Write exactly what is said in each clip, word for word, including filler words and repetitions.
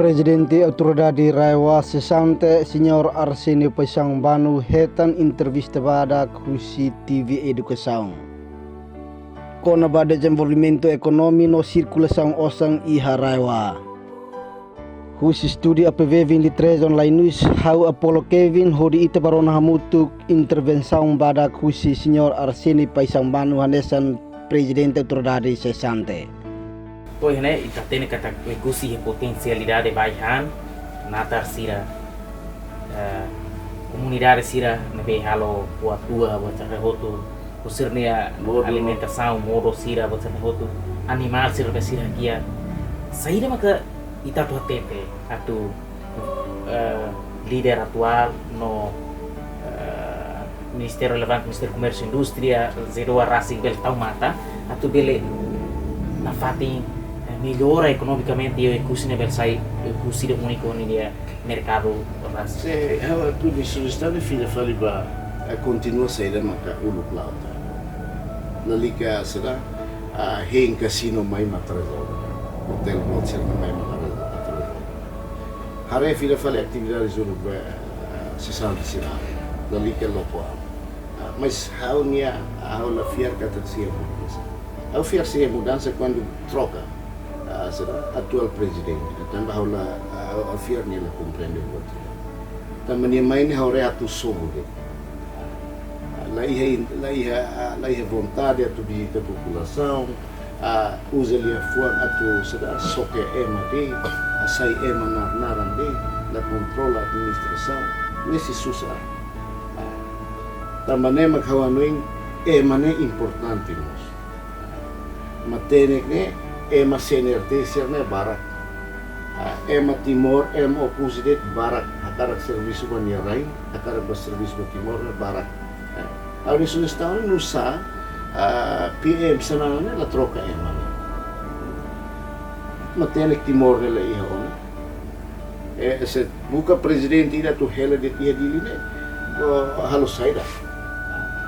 Prezidente Autoridade RAEOA sesante, Señór Arsénio Paixão Bano, hetan entrevista badak husi T V Edukasaun kona-ba dezenvolvimentu ekonomia no sirkulasaun osan iha RAEOA. Husi estúdiu A P V vinte e três Online News, ha'u Apollo Kevin, hodi ita bá rona hamutuk intervensaun badak husi Señór Arsénio Paixão Bano hanesan Prezidente Autoridade sesante. Pois ne'e, ita hatene katak Oekusi iha potensialidade barak, natar sira, eh, komunidade sira ne'ebé halo buat tua, buat sira hotu, husi sira-nia modo alimentasaun, modo sira, buat sira hotu, animál sira be sira kia. Saida maka ita atu hatete atu, eh, líder atuál no, eh, ministériu relevante, Ministériu Komérsiu Indústria, Z D A rasik bele tau matan atu bele nafatin, eh, mellora ekonomikamente Oekusi ne'e bele sai Oekusi ida úniku iha merkadu rasik. Se ha'u atu hato'o sujestaun, fila fali ba, eh, kontinua saida maka uluk la'o tan. Lalika sira, ah, hein kasinu mai mak rezolve. Hotel boat sira mai mak rezolve. Haree fila fali atividade uluk be, eh, sesante sira. Lalika loko aban. Ah, mas ha'u-nia, ha'u la fiar katak sei iha mudansa. Ha'u fiar sei iha mudansa kuandu troka, ah, sira atuál prezidente. Tanba ha'u la, ah, ha'u fiar nia la komprende buat. Tanba nia mai ne'e ha'u haree atu sobu de'it. La iha in-, la iha, ah, la iha vontade atu vizita populasaun, ah, uza liafuan atu sira soke ema de'it, ah, sai ema nar-naran de'it, la kontrola administrasaun, ne'e sei susar. Ah, tanba ne'e mak ha'u hanoin ema ne'e importante mós. Matenek ne'e ema C N R T sira ne'e barak. Ah, ema Timor, ema Oekusi de'it barak, hakarak servisu ba nia rain, hakarak bá servisu ba Timor ne'e barak. Ah, ha'u-nia sujestaun ne'e nusá, ah, P M Xanana ne'e la troka ema ne'e. Matenek Timor ne'e la iha ona. Eh, se buka prezidente ida atu hela de'it iha Dili ne'e, oh, halo saida.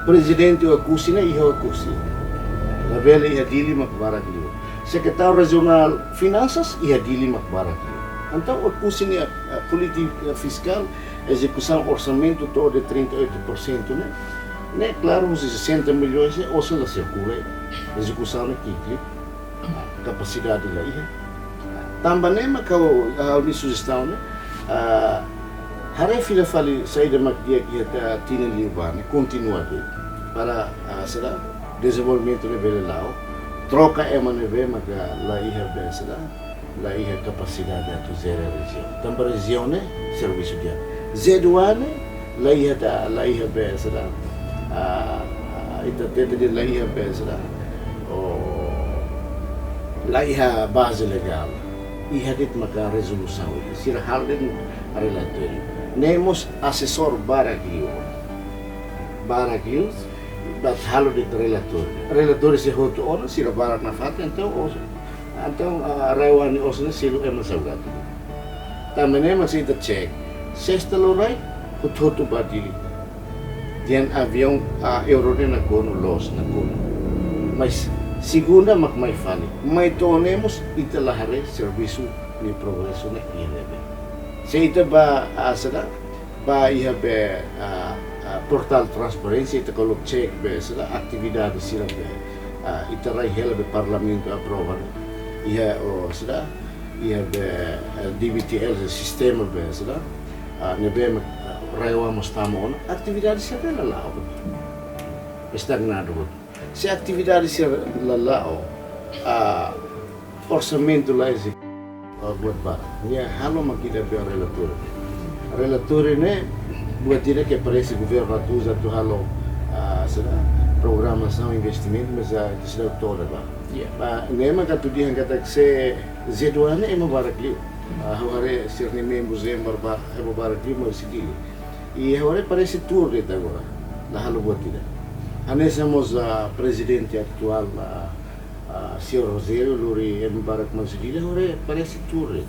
Prezidente Oekusi ne'e iha Oekusi. Labele iha Dili mak barak liu. Sekretáriu Rejionál Finansas iha Dili mak barak liu. Entaun Oekusi nia, eh, polítika fiskál, ezekusaun orsamentu to'o de'it trinta e oito por cento ne'e. Ne'e klaru, husi sessenta milhões ne'e, osan la sirkula. Ezekusaun ne'e ki'ik liu. Kapasidade la iha. Tanba ne'e mak ha'u, ha'u-nia sujestaun ne'e, ah, haree fila fali saida mak di'ak iha tinan liubá ne'e, kontinua de'it. Para, ah, sira dezenvolvimentu ne'e bele la'o, troka ema ne'ebé maka la iha be sira, la iha kapasidade atu jere rejiaun. Tanba rejiaun ne'e servisu di'ak. Z D A ne'e la iha ta, la iha be sira, ah, ah, ita hatete de'it la iha be sira, oh, la iha baze legál. Iha de'it maka rezolusaun, sira halo de'it relatóriu. Ne'e mós asesór barak liu. Barak liu, bá halo de'it relatóriu. Relatóriu sei hotu ona, sira barak nafatin, entaun, oh, entaun, ah, RAEOA nia osan ne'e selu ema Saugati. Tanba ne'e mak se ita cek. Sesta loraik, hotu-hotu bá Dili. Dehan aviaun, ah, euro ne'e nakonu, loos nakonu. Mas segunda mak mai fali. Mai to'o ne'e mós ita la haree servisu nia progresu ne'e iha ne'ebé. Se ita bá, ah, sira, bá iha be, ah, ah, portál transparénsia, ita koloka cek be sira atividade sira be, ah, ita rai hela be Parlamentu aprova. Iha, oh, sira, iha be, eh, D B T L sistema be sira, ah, ne'ebé, ah, RAEOA mós tama ona, atividade sira la la'o. Estagnadu. Se atividade sira la la'o, ah, orsamentu la ezekuta, ah, buat barak. Nia halo mak ida be relatóriu. Relatóriu ne'e buat ida ke parese governu atu uza atu halo, ah, sira, programasaun investimentu, mas, ah, ita seidauk to'o ba. Ya. Ah, ne'e mak atu dehan katak se Z D A ne'e ema barak liu. Ah, ha'u haree sira-nia membru ema ba, ema barak liu, mas sigi. I ha'u haree parese tuur de'it agora. La halo buat ida. Hanesan mós, ah, prezidente atuál, ah, ah, señór Rogério, lori ema barak mai husi Dili, ha'u haree parese tuur de'it.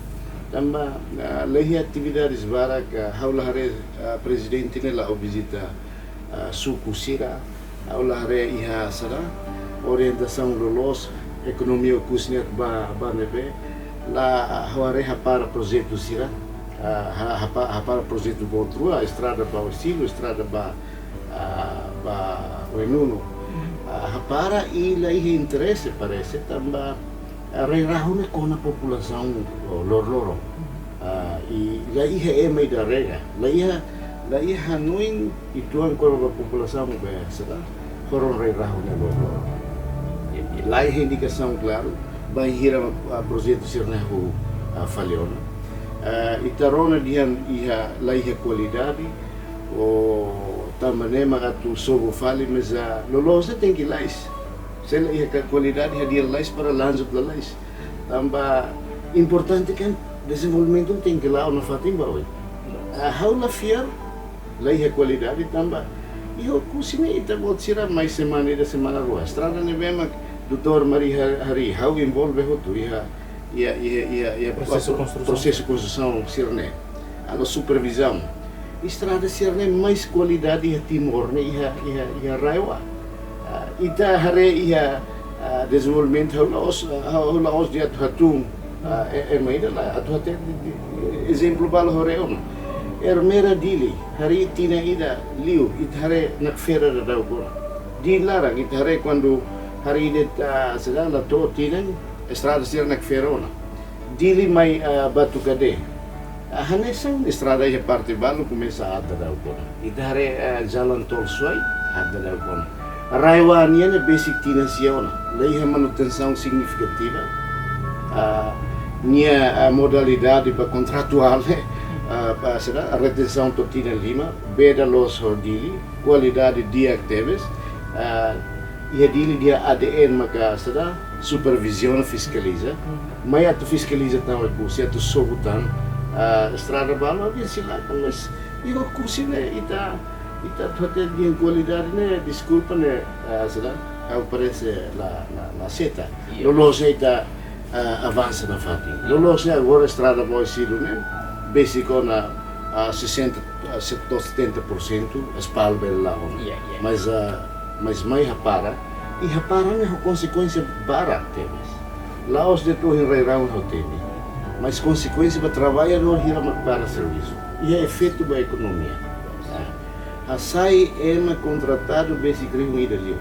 Tanba, ah, la iha atividades barak, ah, ha'u la haree, ah, prezidente ne'e la'o vizita, ah, suku sira, ha'u la haree iha sira, orientasaun loloos, ekonomia Oekusi ne'e bá, bá ne'ebé, La, ha'u haree hapara projetu sira, ah, ha-, hapa-, hapara projetu boot rua, estrada ba Oesilo, estrada ba, ah, ba Oenunu. Ah, hapara i la iha interese parese, tanba, ah, rai-rahun ne'e kona populasaun, oh, loroloron. Ah, i la iha ema ida rega, la iha, la iha hanoin uitoan kona-ba populasaun be sira horon rai-rahun ne'e loroloron. I, i la iha indikasaun klaru bainhira, ah, projetu sira-ne'e hahú, ah, fali ona. Ah, ita rona dehan iha, la iha kualidade, ou tanba ne'e mak atu sobu fali, mas, ah, loloos tenke lais. Se la iha ka kualidade, hadi'a lalais para lanjut lalais. Tanba importante kan dezenvolvimentu tenke la'o nafatin ba oin. Ah, ha'u la fiar, la iha kualidade tanba iha Oekusi ne'e ita-boot sira mai semana ida semana rua. Estrada ne'ebé mak doutór Mari ha-, harii, ha'u envolve hotu iha, iha, iha, iha, iha Prosesu pro-, konstrusaun. Prosesu konstrusaun sira-ne'e. Halo supervizaun. Estrada sira-ne'e mais kualidade iha Timor ne'e iha, iha, iha RAEOA. Ah, ita haree iha, ah, dezenvolvimentu ha'u la'ós, ah, ha'u la'ós dehan atu hatún, ah, e, ema ida lae, atu hatete, ezemplu balu ha'u haree ona. Ermera Dili, harii tinan ida liu, ita haree nakfera daudaun ona. Dili laran, ita haree kuandu harii de'it, ah, sira la to'o tinan, estrada sira nakfera ona. Dili mai, ah, Batu Kade. Ah, hanesan estrada iha parte balu komesa aat daudaun ona. Ita haree, ah, jalan tol Suai, aat daudaun ona. RAEOA nian ne'e besik tinan sia ona. La iha manutensaun signifikativa. Ah, nia, ah, modalidade ba kontratuál ne'e, ah, ba sira retensaun to'o tinan lima, beda loos ho Dili, kualidade di'ak tebes. Ah, iha Dili dehan ADN maka sira superviziona, fiskaliza. Mai atu fiskaliza tan Oekusi, atu sobu tan, ah, estrada balu, ha'u dehan silakan, mas iha Oekusi ne'e ita, ita atu hatete dehan kualidade ne'e, deskulpa ne'e, ah, sira, ha'u parese la, la, la aseita. Iya. Loloos ita, ah, avansa nafatin. Loloos agora estrada ba Oesilo ne'e besik ona, ah, sesenta, ah, se-, to'o setenta por sentu, aspal bele la'o ona. Iya, iya. Mas, ah, mas mai hapara, i hapara ne'e ho konsekuénsia barak tebes. La'ós de'it ohin rai-rahun ha'u temi. Mas konsekuénsia ba traballadór hira mak para servisu. Iha efeitu ba ekonomia. Ah, hasai ema kontratadu besik rihun ida liu.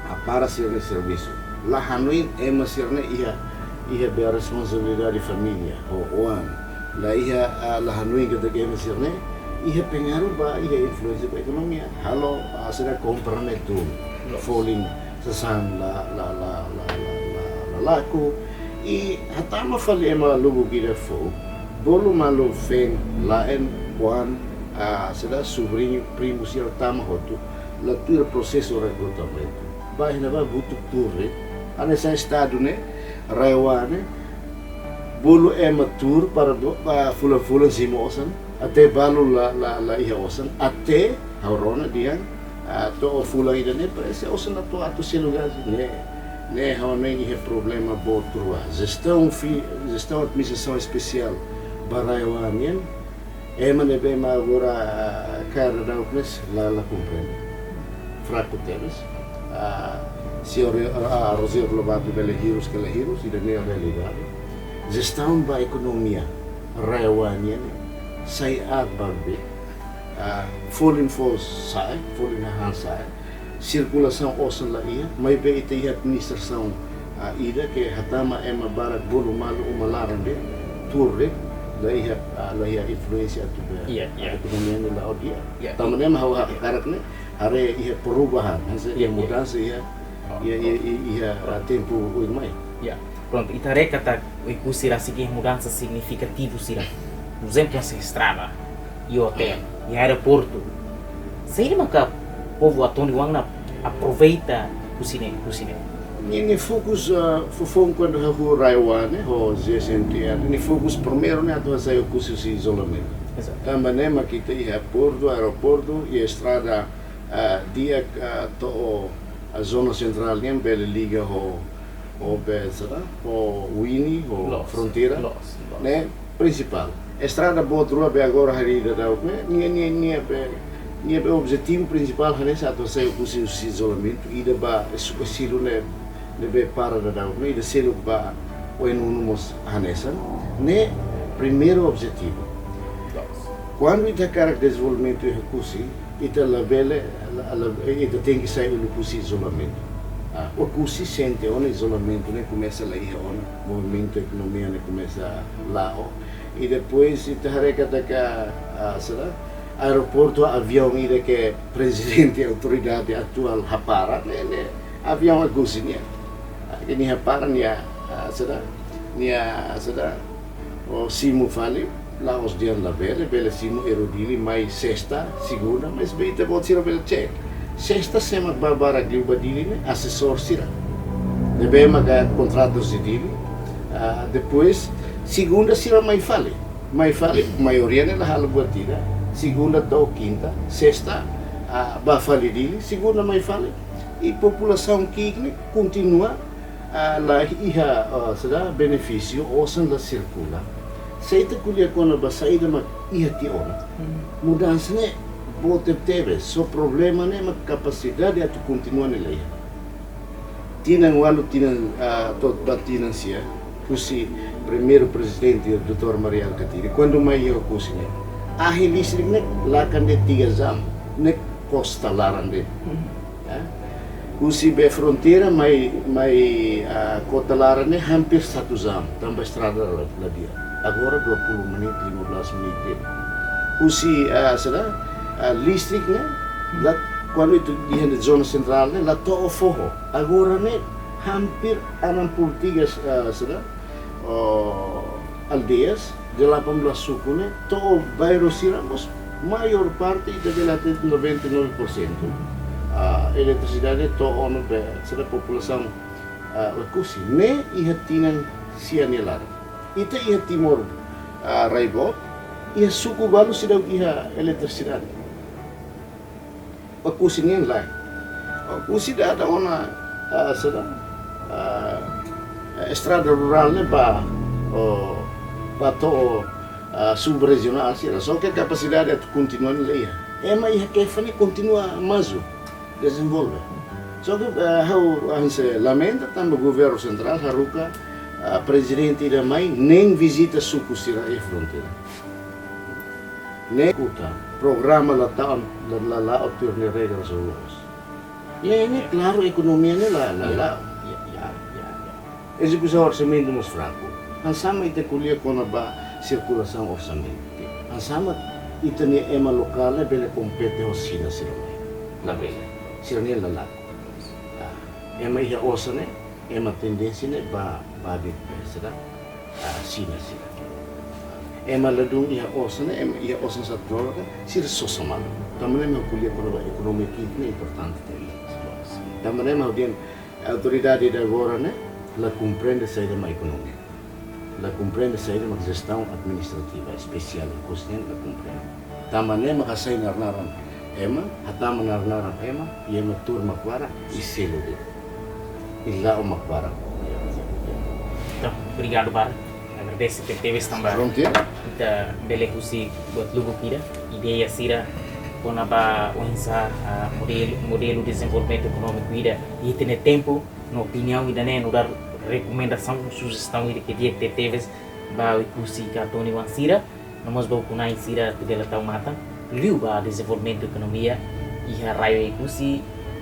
Hapara sira-nia servisu. La hanoin ema sira-ne'e iha, iha be responsabilidade família, ho oan. La iha, ah, la hanoin katak ema sira-ne'e iha pengaruh ba, iha influénsia ba ekonomia. Halo, ah, sira kompra ne'e tun. Loos. Folin sasán la, la, la laku. I hatama fali ema lubuk ida foun. Bolu malu-feen, la'en, oan, ah, sira sobriñu, primu sira tama hotu. La tuir prosesu rekrutamentu. Ba iha ne'ebá butuh tuur de'it. Hanesan estadu ne'e, RAEOA ne'e, bolu ema tuur para do-, ba fulan-fulan simu osan, até balu la, la, la iha osan, até ha'u rona dehan, ah, to'o fulan ida-ne'e, parese osan la to'o atu selu gaji ne'e, ne'e ha'u hanoin iha problema boot rua. Jestaun fi-, jestaun administrasaun espesiál ba RAEOA nian, ema ne'ebé mak agora, ah, kaer daudauk ne'e la, la komprende. Fraku tebes. Ah, señór, ah, Rogério Lobato bele hirus ka la hirus, ida-ne'e realidade. Jestaun ba ekonomia RAEOA nian, sai aat ba be. Ah, folin foos sa'e, folin hahán sa'e. Sirkulasaun osan la iha, maibé ita iha administrasaun, ah, ida ke hatama ema barak bolu malu uma laran de'it, tuur de'it, la iha, ah, la iha influénsia atu be, iya, iya, ekonomia ne'e la'o di'ak. Iya. Tanba ne'e mak ha'u hakarak ne'e, haree iha perubahan, hanesan, iya, iha, iya, mudansa iha, iha, iha, iha, iha, ah, tempu oin mai. Iya. Prontu, ita haree katak Oekusi rasik iha mudansa signifikativu sira. Por ezemplu, hanesan estrada, i otél, i aeroportu. Saida maka povu Atoni oan ne'e aproveita husi ne'e, husi ne'e? Nia, nia fokus, ah, foufoun kuandu hahú RAEOA ne'e, ho G S M T L, nia fokus primeiru ne'e atu hasai Oekusi husi izolamentu. Ezatu. Tanba ne'e mak ita iha portu, aeroportu, i estrada, ah, di'ak, ah, to'o, ah, zona sentrál nian bele liga ho, ho be sira, ho Uini, ho, loos, fronteira, loos, loos, ne'e prinsipál. Estrada boot rua be agora harii daudauk ne'e, nia, nia, nia be, nia be objetivu prinsipál hanesan atu hasai Oekusi husi izolamentu, ida ba Oesilo ne'e, ne'ebé para daudauk ne'e, ida seluk ba, Oin unu mós hanesan, ne'e primeiru objetivu. Kuandu ita hakarak dezenvolvimentu iha Oekusi, ita labele, la, la, ita tenke sai uluk husi izolamentu. Ah, Oekusi sente ona izolamentu ne'e komesa laiha ona, movimentu ekonomia ne'e komesa la'o. I depois ita haree katak, ah, saida, aeroportu aviaun ida ke prezidente autoridade atuál hapara, ne'e, ne'e aviaun Oekusi nian. Ah, ke nia hapara nia, ah, saida, nia, saida, o simu fali, la'ós dehan labele, bele simu Aero Dili mai sesta, segunda, maibé ita-boot sira bele cek. Sesta sé mak bá barak liu ba Dili ne'e, asesór sira. Ne'ebé maka kontratu husi Dili. Ah, depois, segunda sira mai fali. Mai fali, maioria ne'e la halo buat ida. Segunda to'o kinta, sesta, ah, bá fali Dili, segunda mai fali. I populasaun ki'ik ne'e kontinua, ah, la iha, ah, saida, benefísiu, osan la sirkula. Se ita ko'alia kona-ba saida mak iha tiha ona. Hmm. Mudansa ne'e boot tebes, só problema ne'e mak kapasidade atu kontinua ne'e la iha. Tinan ualu, tinan, ah, to'o ba tinan sia, husi primeiru prezidente, doutór Mari Alkatiri, kuandu mai iha Oekusi ne'e, ahi listrik ne'e lakan de'it tiga jam, ne'e kosta laran de'it. Hmm. Ya. Husi be fronteira mai, mai, ah, kota laran ne'e hampir satu jam, tanba estrada la, la di'ak. Agora dua puluh menit, lima belas menit de'it. Husi, ah, saida, ah, listrik ne'e, la, kuandu ita iha zona sentrál ne'e, la to'o foho. Agora ne'e hampir enam puluh tiga, ah, saida, oh, aldeias, delapan belas suku ne'e, to'o bairru sira mós, maiór parte ita bele hatete noventa e nove por cento, ah, eletrisidade to'o ona ba, saida, populasaun, ah, Oekusi. Ne'e iha tinan sia nia laran. Ita iha Timor, ah, rai boot, iha suku balu seidauk iha eletrisidade. Oekusi nian lae. Oekusi dada ona, ah, saida, ah, estrada rurál ne'e ba, oh, ba to'o, ah, subrejionál sira. Só ke kapasidade atu kontinua ne'e la iha. Ema iha Kefa ne'e kontinua maju, dezenvolve. Só ke, ah, ha'u, ah, se lamenta tanba governu sentrál haruka, ah, prezidente ida mai nein vizita suku sira iha fronteira. Ne'e kuta, programa la ta'an, la, la, la otur ni regra solo. Ne'e, ne'e, klaru, ekonomia ne'e la, la, la. Ya, ya, ya, ya. Ezekusaun orsamentu mós fraku. Hanesan ita ko'alia kona-ba sirkulasaun orsamentu. Hanesan ita-nia ema lokál ne'e bele kompete ho Xina sira mai. Labele. Sira-ne'e la laku. Ah, ema iha osan ne'e, ema tendénsia ne'e ba, ba de'it, eh, saida, ah, Xina sira. Ema ladún iha osan ne'e, ema iha osan satu dolar ne'e, sira sosa malu. Tanba ne'e mak ko'alia kona-ba ekonomia ki'ik ne'e importante tebes. Tanba ne'e mak dehan autoridade ida agora ne'e la komprende saida mak ekonomia. La komprende saida mak jestaun administrativa espesiál, kosnen la komprende. Tanba ne'e mak hasai naran-naran ema, hatama naran-naran ema, i ema tuur mak barak, i selu de'it. I la'o mak barak. Entaun, obrigadu barak. Agradese tebetebes tanba Pronto, ya? Ita bele husik buat lubuk ida, ideia sira kona-ba oinsá, ah, modelu, modelu dezenvolvimentu ekonómiku ida iha ita-nia tempu, no opiniaun ida-ne'e nu'udar rekomendasaun, sujestaun ida ke di'ak tebetebes ba Oekusi ka Tony oan sira, no mós ba ukun-na'in sira atu bele tau matan liu ba dezenvolvimentu ekonomia iha rai Oekusi,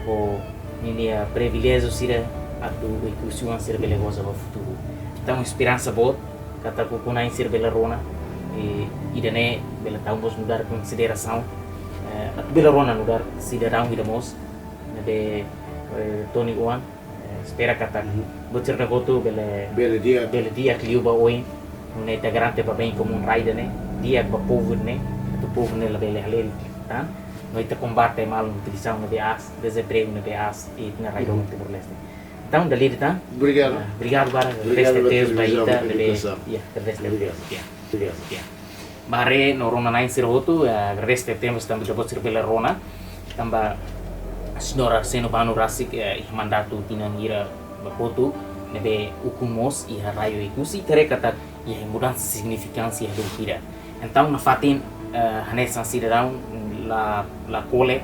ho ninia priviléjiu sira atu Oekusi oan sira bele goza ba futuru. Entaun esperansa boot katak ukun-na'in sira bele rona, i ida-ne'e bele tau mós nu'udar konsiderasaun, eh, atu bele rona nu'udar sidadaun ida mós ne'ebé, eh, Tony oan, eh, espera katak Mhm. buat sira-ne'e hotu bele, Bele di'ak. bele di'ak liu ba oin. Nune'e ita garante ba bem komún rai ida-ne'e, di'ak ba povu ne'e, atu povu ne'e labele halerik tan. No ita kombate malnutrisaun ne'ebé aas, dezempregu ne'ebé aas iha ita-nia rai Mhm. doben Timor-Leste. Entaun, dala ida tan. Obrigadu. Ah, obrigadu barak, Obrigadu agradese ba tebes ba televizaun, ita, ne'ebé, edukasaun. Ya, agradese Obrigadu. tebes, ya. Obrigadu. Ya. Ba haree no rona-na'in sira hotu, eh, agradese tebes tanba ita-boot sira bele rona. Tanba Señór Arsênio Bano rasik, eh, iha mandatu tinan hira ba kotuk, ne'ebé ukun mós iha rai Oekusi, ita haree katak iha mudansa signifikante iha lubuk ida. Entaun nafatin, eh, hanesan sidadaun la, la kole,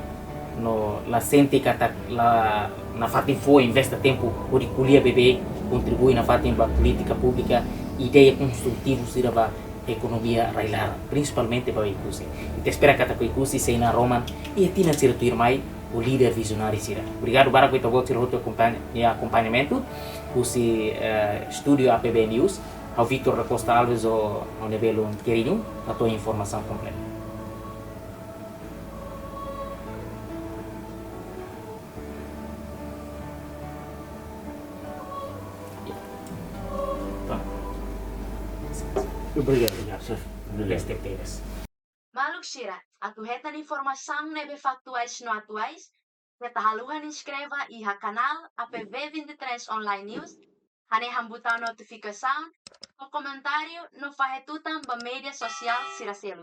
no la sente katak la, nafatin fó investe tempu hodi ko'alia beibeik kontribui nafatin ba polítika públika, ideia konstrutivu sira ba ekonomia rai-laran, prinsipalmente ba Oekusi. Ita espera katak Oekusi sei naroman iha tinan sira tuirmai ho líder vizionáriu sira. Obrigadu barak ba ita-boot sira hotu akompaña, akompañamentu husi, eh, estúdiu A P B News. Ha'u Victor da Costa Alves ho ha'u-nia belun Querinho hato'o informasaun kompletu. Obrigadu, obrigadu, xefe. Obrigadu. Este tebes. Maluk sira, atu hetan informasaun ne'ebé faktuais no atuais, keta haluha inskreve iha kanál A P B vinte e três Online News, hanehan butaun notifikasaun, fó komentáriu no fahe tutan ba média sosiál sira seluk.